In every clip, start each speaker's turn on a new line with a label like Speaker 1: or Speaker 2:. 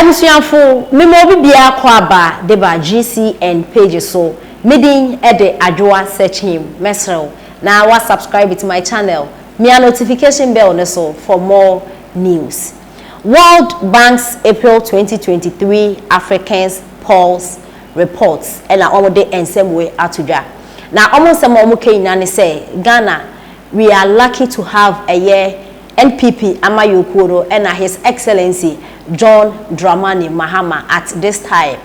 Speaker 1: Abusuafo, mema obi biara kɔ aba de ba GCN page so. Me din de Adwoa Searchhim. Mɛsrɛ wo na wa subscribe to my channel, mia notification bell no so for more news. World Bank's April 2023 Africans Pulse Report ɛna wɔn de nsɛm wei ato dwa. Na wɔn nsɛm a wɔn ka nyinaa ne sɛ Ghana, we are lucky to have ɛyɛ NPP amanyɔkuo no ɛna His Excellency John Dramani Mahama at this time,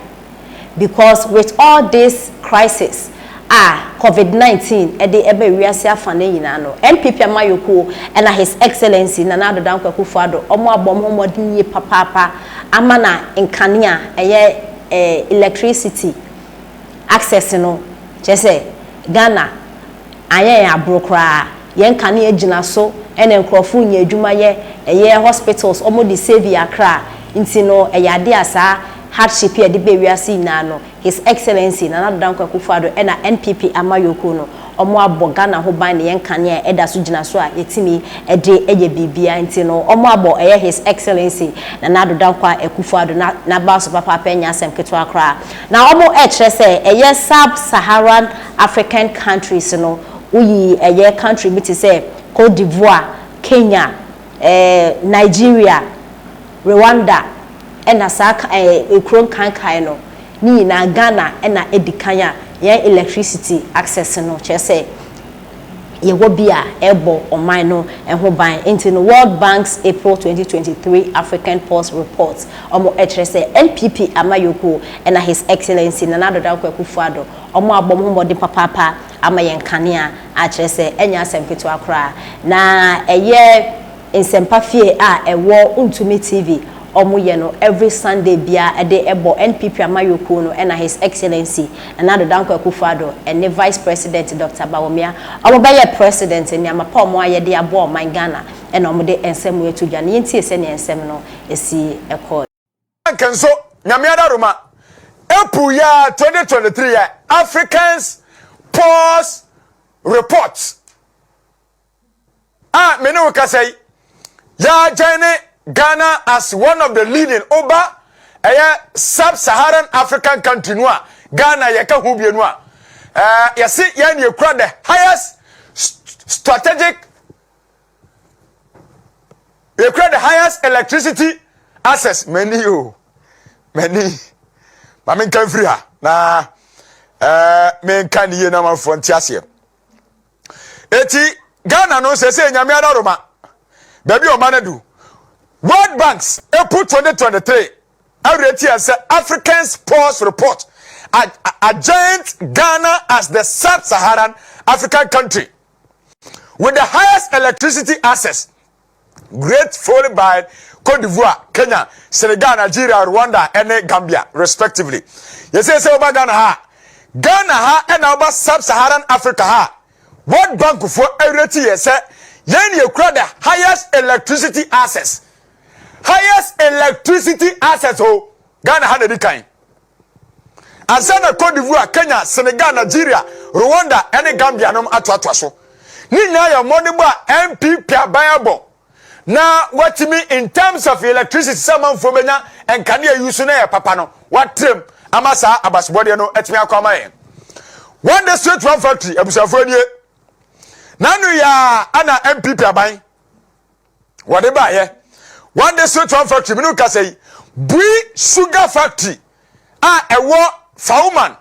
Speaker 1: because with all this crisis a COVID-19 ɛde ɛbɛ wiase afa ne nyinaa no, NPP amanyɔkuo ɛna His Excellency Nana Addo Dankwa Akufo-Addo, ɔmo abɔ ɔmo ho mmɔden yie papaapa ama na nkanea, ɛyɛ electricity access no, kyerɛ sɛ Ghana anyɛ yɛn aboro koraa. Yɛn kanea gyina so, ɛna nkurɔfoɔ nyɛ adwuma yɛ, ɛyɛ hospitals ɔmo de save akra. Nti no ɛyɛ ade a saa hardship yɛ de bɛ wiase nyinaa no, His Excellency Nana Addo Dankwa Akufo-Addo ɛna NPP amanyɔkuo no, ɔmo abɔ Ghana ho ban ne yɛn kanea ɛda so gyina so a yɛtumi ɛde ɛyɛ biribiara. Nti no ɔmo abɔ ɛyɛ His Excellency Nana Addo Dankwa Akufo-Addo na n'aba so papaapa, ɛnyɛ asɛm ketewa koraa. Na ɔmo ɛkyerɛ sɛ ɛyɛ Sub-Saharan African countries no, woyi ɛyɛ country bi te sɛ Cote d'Ivoire, Kenya, Nigeria, Rwanda, ɛna saa ekuro nkankan no ne nyinaa, Ghana ɛna edi kan a yɛn electricity access no, kyerɛ sɛ yɛwɔ bi a ɛbɔ ɔman no ho ban. Nti no World Bank's April 2023 African Pulse Report, ɔmo ɛkyerɛ sɛ NPP amanyɔkuo ɛna His Excellency Nana Addo Dankwa Akufo-Addo, ɔmo abɔ ɔmo ho mmɔden papaapa ama yɛn kanea, akyerɛ sɛ ɛnyɛ asɛm ketewa koraa. Na ɛyɛ Nsɛmpa Fie a ɛwɔ Ntumi TV, ɔmo yɛ no every Sunday bia ɛde ɛbɔ NPP amanyɔkuo no ɛna His Excellency Nana Addo Dankwa Akufo-Addo ɛne Vice President Dr Bawumia, ɔmo bɛyɛ president, nneɛma pa ɔmo ayɛ de aboa ɔman Ghana, ɛna ɔmo de nsɛm etu dwa. Ne yɛntie sɛnea nsɛm no esi ɛkɔ.
Speaker 2: Nso Nyame adaroma, April year 2023 yɛ Africans Pulse Report a me ne wo kasa yi, yɛagyan ne Ghana as one of the leading oba ɛyɛ Sub-Saharan African country no a Ghana yɛka ho bie no a yɛse yɛn yɛkura the highest strategic, yɛkura the highest electricity access. Mani o, mani ma menka mfiri ha na menka ne yie na amanfoɔ nte aseɛ. Eti Ghana no sɛ Nyame adaroma, baabi a ɔma no du, World Banks April 2023 awurɛ sɛ Africans Pulse Report adjoined Ghana as the Sub-Saharan African country with the highest electricity access, great, followed by Cote d'Ivoire, Kenya, Senegal, Nigeria, Rwanda ɛne Gambia respectively. Yɛsɛ sɛ woba Ghana ha, Ghana ha ɛna woba Sub-Saharan Africa ha, World Bank foɔ awurɛ yɛ sɛ yɛn ni yɛkura the highest electricity access, highest electricity access o. Ghana ha na di kan ansa na Cote d'Ivoire, Kenya, Senegal, Nigeria, Rwanda ɛne Gambia nom atoatoa so. Ne nyinaa yɛ mmɔdenbɔ a NPP aban abɔ na watumi in terms of electricity sɛ amanfoɔ bɛnya nkanea yi so na yɛ papa no, watrem ama saa abasobɔdeɛ no atumi akɔ ama yɛn. One District One Factory, abusuafoɔ, nie nanu yɛ ana NPP aban wɔde baayɛ. One District One Factory minu kasa yi, Bui Sugar Factory a ɛwɔ Fauman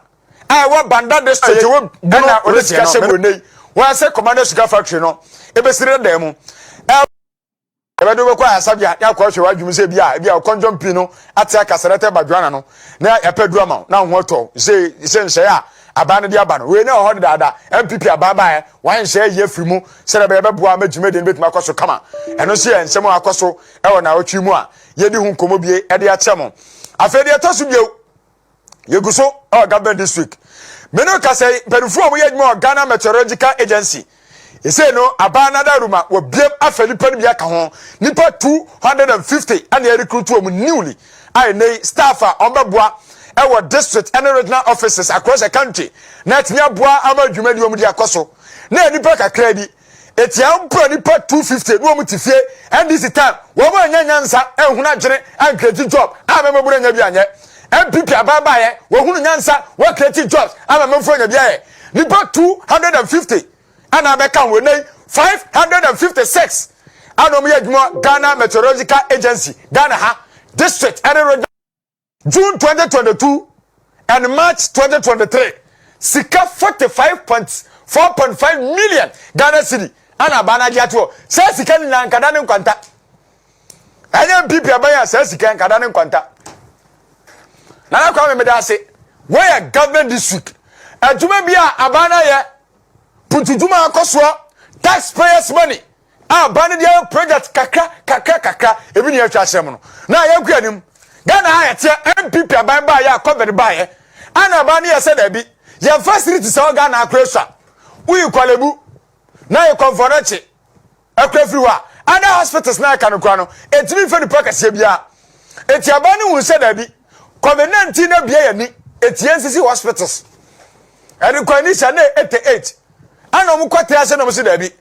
Speaker 2: a ɛwɔ Banda District ɛwɔ ɛna ɔde sika hyɛ mu ne yi, wɔn asɛ Komenda Sugar Factory no ebesiri dan mu. Ɛbɛde wobɛkɔ ayasabea ne akɔ ahwɛ w'adwum sɛ bia ɔkɔndwɔm pii no ate akasarɛtɛ badwana no na yɛpɛ duru ama wo na ho atɔ sɛ nhyɛeɛ a aban no de aba no. Wei ne ɔhɔ dedaada NPP aban baeɛ, wɔn nhyɛ yie firi mu sɛdeɛ bɛyɛ bɛboa ama dwumadie no bɛtumi akɔ so kama. Ɛno nso yɛ nsɛm a akɔ so ɛwɔ naawɔtwe mu a yɛdi ho nkɔmmɔ bie ɛde akyɛ mo. Afei deɛ ɛtɔ so bio, yɛgu so ɛwɔ government district. Mene kasa yi, mpanimfoɔ a wɔyɛ adwuma wɔ Ghana Meteorological Agency ɛsei no, aban nada ruma wɔbiem afa nipa no bi aka ho, nipa 250 ɛna yɛrecruit wɔn newly a ɛnɛ staff a wɔbɛboa ɛwɔ district ɛne regional offices across the country na ɛtumi aboa ama dwumadi wɔn de akɔ so. Na yɛ nipa kakra bi. Etia mpo nipa 250 ne wɔn te fie. NDC time wɔn anya nyansa ehunu adwene ancreate job a mɛmɛburu anya bi anyɛ. NPP aban baayɛ wɔhunu nyansa wɔ create jobs ama mɛmfo anya bi ayɛ. Nipa 250 ana abɛka ho ɛnɛ 556 ana wɔn yɛ adwuma Ghana Meteorological Agency, Ghana ha, district ɛne region. June 2022 and March 2023, sika 45.4.5 million Ghana cedi ana aban no agye ato hɔ. Saa sika no nyinaa nkada ne nkwanta. Ɛnyɛ NPP aban a saa sika nkada ne nkwanta. Nana Kwame, meda ase. Wɔyɛ government district adwuma bi a aban no ayɛ puntudwuma akɔ soɔ, taxpayers' money a aban no de ayɛ project kakra kakra kakra ebi ne yɛatwa ahyɛ mu no na yɛnkɔ anim. Ghana ha yɛteɛ, NPP aban baayɛ a, COVID baayɛ ana aban no yɛ sɛ daabi, yɛn facility sɛ wɔ Ghana akora sua woyi Korle Bu na yɛ Komfo Anokye akora firi hɔ a, other hospitals na ɛka no kora no ɛtumi mfa nipa kɛseɛ biara. Eti aban no hu sɛ daabi, COVID-19 na bia yɛ ni eti yɛn sisi hospitals ɛde kɔ ani hyɛ ne 88 ana wɔn kɔ tena ase na wɔn si daabi,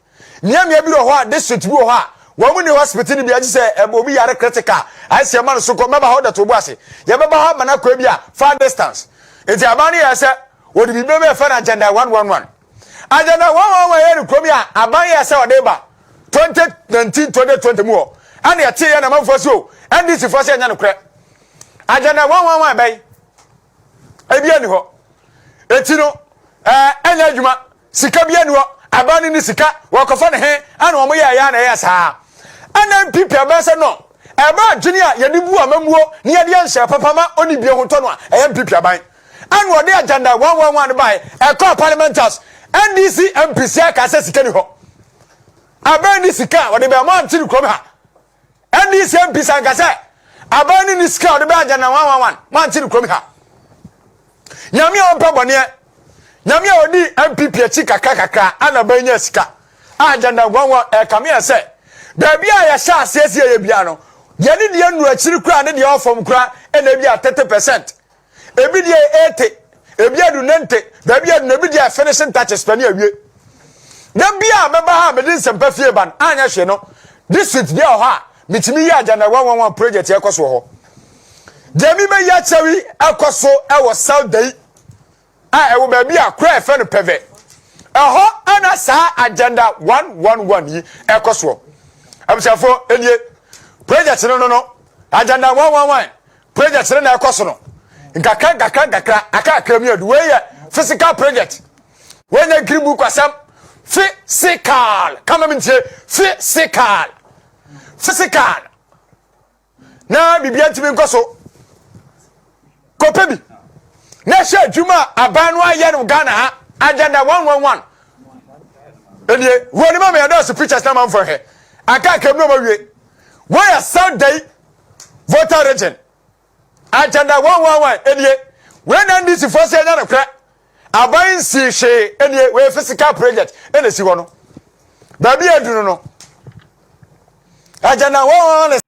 Speaker 2: mmeammea bi wɔ hɔ a, district bi wɔ hɔ a wɔn ni hospital ni bi agye sɛ ɛbɛ obi yare critical ayɛ sɛ ɛma no so kɔ mɛba hɔ dɛto bo ase yɛbɛba hɔ ama no akɔ bi a far distance. Eti aban no yɛ sɛ wɔde biribi bɛyɛ fɛ no Agenda 111. Agenda 111 yɛ no kurom yɛ a aban yɛ sɛ ɔde ba 2019 2020 mu hɔ ɛna yɛte yɛ na amanfoɔ si o NDC foɔ sɛ ɛnyɛ nokorɛ. Agenda 111 bɛyi ebi ani hɔ. Eti no ɛnyɛ adwuma, sika bi ani hɔ, aban no ni sika wɔkɔfa ne he ɛna wɔn yɛ ɛyɛ na ɛyɛ saa. Ɛna NPP aban sɛ no ɛbɛ adwene a yɛde bu amamuo ne yɛde yɛ nhyɛ papa ma ɔne bie ho tɔ no a ɛyɛ NPP aban ɛna ɔde Agenda 111 bae. Ɛkɔɔ Parliament House, NDC MPs aka sɛ sika ni hɔ, aban ni sika a wɔde bɛn mo ante ne kurom ha. NDC MPs anka sɛ aban no ni sika a wɔde bɛn Agenda 111 mo ante ne kurom ha. Nyame a ɔmpɛ bɔneɛ, Nyame a ɔdi NPP akyi kakra kakra ana aban nya sika a Agenda 11 ɛkame yɛ sɛ baabi a yɛhyɛ aseɛ si yɛyɛ bia no deɛ ne deɛ nnu akyiri koraa ne deɛ ɔfam koraa ɛna ebi a 30%, ebi deɛ 80, ebi adu 90, baabi adu na ebi deɛ finishing touches pɛ ne awie. Da bi a mɛba ha a mede nsɛmpa fie ba no anyɛ hwee no, district bi a wɔ hɔ a metumi yi Agenda 111 project ɛkɔ so wɔ hɔ. Deɛ mebɛyi akyerɛ yi ɛkɔ so ɛwɔ South Dayi a ɛwɔ baabi a kora ɛfɛ no Pɛvɛ. Ɛhɔ ɛna saa Agenda 111 yi ɛkɔ soɔ. Abusuafoɔ, enie project no, Agenda 111 project no na ɛkɔ so no nkakra nkakra nkakra aka akra mi adu. Wei yɛ physical project, wei nyɛ green book asɛm. Physical kama mi ntie, physical, physical na biribiara ntumi nkɔ so. Kɔpɛ bi na ɛhyɛ adwuma a aban no ayɛ no Ghana ha. Agenda 111 enie. Wɔ ne ma mi yɛdɔɔso pictures na manfo hwɛ aka akra mu na ɔma wie. Wɔyɛ South Dayi, Volta Region. Agenda 111 enie. Wei na NDC foɔ sɛ ɛnyɛ nokorɛ, aban nsi hwee. Enie, wei physical project ɛna esi hɔ no. Baabi a aduru no, Agenda 111.